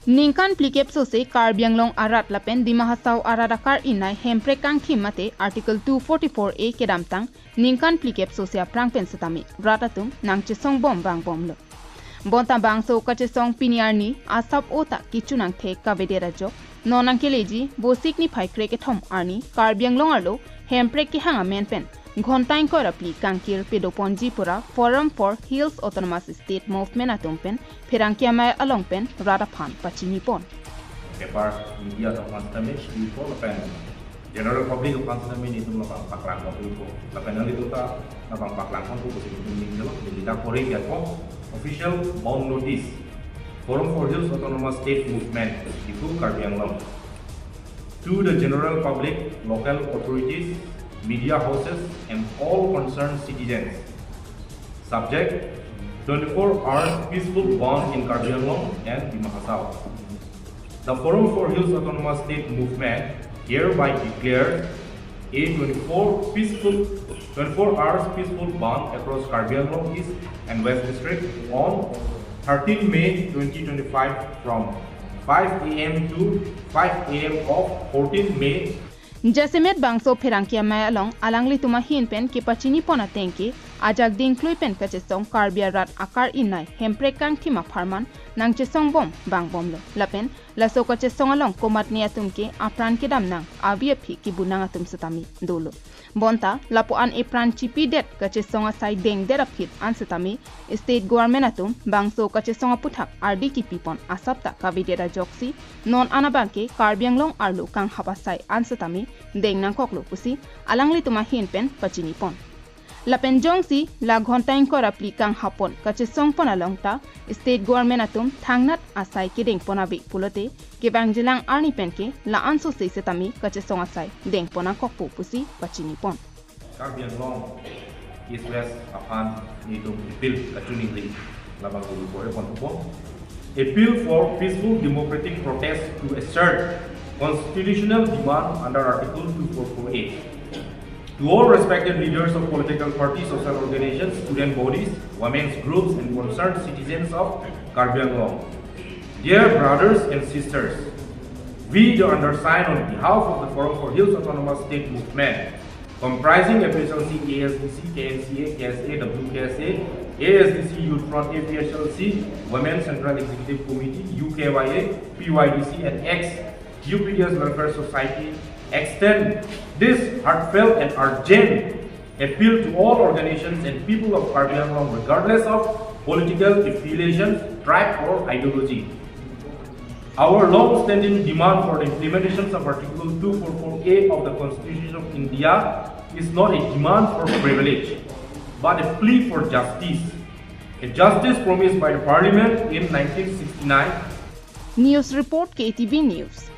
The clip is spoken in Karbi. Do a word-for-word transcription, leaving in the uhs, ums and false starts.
Ningkan phlikep sose Karbi Anglong arat lapen Dima Hasao arat akar-inai hemprek kangthim mate Article two forty-four A kedamtang ningkan phlikep sose aphrang pen setame rat atum nangchesong bom vangbomlo. Bonta bangso kachesong pini arni asap-o ta kechunangthek kavedet ajok non nangkeleji Vosik niphai krekethom arni Karbi Anglong arlo hemprek kehang amen pen ghonta ingkoi ra phli kangkir pedoponji pura Forum for Hills Autonomous State Movement atum pen pherangke amei along pen rat aphan pachinipon. Paper media atum aphan setame, isi ko lapen general public aphan setame nelitum labang paklang ponpo. Lapen nanglitum ta labang paklang ponpo pusi nelitum ningjelo, neli dak pore ke ako official bound notice. Forum for Hills Autonomous State Movement, Diphu, Karbi Anglong. To the general public, local authorities, media houses, and all concerned citizens. Subject, twenty-four hours peaceful bandh in Karbi Anglong and Dima Hasao. The Forum for Hills Autonomous State Movement hereby declares a twenty-four peaceful, twenty-four hours peaceful bandh across Karbi Anglong East and West District on thirteen May twenty twenty-five from five A M to five A M of fourteen May. Jasemet bangso pherangke amei along alanglitum ahin pen kepachinipon ateng ke ajak dingklui pen kachesong Karbi arat akar-inai hemprek kangthim apharman nangchesong bom vangbomlo. Lapen laso kachesong along komatne atum ke apran kedam nang avi aphi kebunang atum setame dolo. Bonta lapu-an epran chipidet kachesong asai dengdet aphi an setame state government atum bangso kachesong aputhak ardi kepipon asap ta kavedet ajoksi non an abang ke Karbi Anglong arlo kanghap asai an setame deng nangkoklo pusi alanglitum ahin pen pachinipon. Lapen jongsi la ghonta ingkoi ra phli kanghap pon kachesong pon along ta state government atum thangnat asai kedeng pon ave pulote kevangjilang arni pen ke la-an sose setame kachesong asai deng pon nangkokpo pusi pachinipon. Karbi Anglong East West aphan nelitum appeal kachiningri labang dulu pore ponpo. Appeal for peaceful democratic protest to assert constitutional demand under Article two four four A. To all respected leaders of political parties, social organizations, student bodies, women's groups, and concerned citizens of Karbi Anglong, dear brothers and sisters, we, the undersigned, on behalf of the Forum for Hills Autonomous State Movement, comprising A P H L C, A S D C, K N C A, K S A, W K S A, A S D C Youth Front, A P H L C Women Central Executive Committee, U K Y A, P Y D C, and ex U P D S Welfare Society, extend this heartfelt and urgent appeal to all organizations and people of Karbi Anglong, regardless of political affiliations, tribe, or ideology. Our long-standing demand for the implementation of Article two four four A of the Constitution of India is not a demand for privilege, but a plea for justice, a justice promised by the Parliament in nineteen sixty-nine. News report, K T V News.